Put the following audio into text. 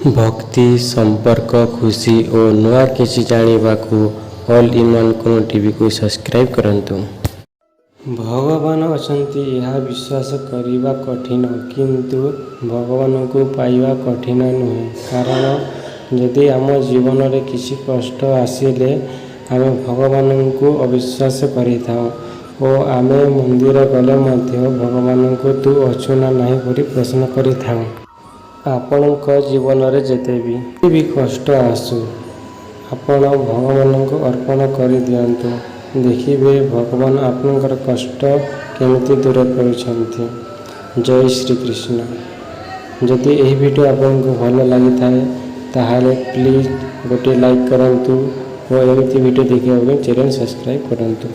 ଭକ୍ତି, ସମ୍ପର୍କ, ଖୁସି ଓ ନୂଆ କିଛି ଜାଣିବାକୁ ଅଲ୍ ଇନ୍ ୱାନ୍ କୁନୁ ଟିଭିକୁ ସବସ୍କ୍ରାଇବ୍ କରନ୍ତୁ। ଭଗବାନ ଅଛନ୍ତି, ଏହା ବିଶ୍ୱାସ କରିବା କଠିନ, କିନ୍ତୁ ଭଗବାନଙ୍କୁ ପାଇବା କଠିନ ନୁହେଁ। କାରଣ ଯଦି ଆମ ଜୀବନରେ କିଛି କଷ୍ଟ ଆସିଲେ ଆମେ ଭଗବାନଙ୍କୁ ଅବିଶ୍ୱାସ କରିଥାଉ ଓ ଆମେ ମନ୍ଦିର ଗଲେ ମଧ୍ୟ ଭଗବାନଙ୍କୁ "ତୁ ଅଛୁ ନା ନାହିଁ" ପରି ପ୍ରଶ୍ନ କରିଥାଉ। ଆପଣଙ୍କ ଜୀବନରେ ଯେତେ ବି କଷ୍ଟ ଆସୁ, ଆପଣ ଭଗବାନଙ୍କୁ ଅର୍ପଣ କରିଦିଅନ୍ତୁ। ଦେଖିବେ, ଭଗବାନ ଆପଣଙ୍କର କଷ୍ଟ କେମିତି ଦୂର କରୁଛନ୍ତି। ଜୟ ଶ୍ରୀକୃଷ୍ଣ। ଯଦି ଏହି ଭିଡ଼ିଓ ଆପଣଙ୍କୁ ଭଲ ଲାଗିଥାଏ, ତାହେଲେ ପ୍ଲିଜ୍ ଗୋଟିଏ ଲାଇକ୍ କରନ୍ତୁ ଓ ଏମିତି ଭିଡ଼ିଓ ଦେଖିବା ପାଇଁ ଚ୍ୟାନେଲ୍ ସବସ୍କ୍ରାଇବ୍ କରନ୍ତୁ।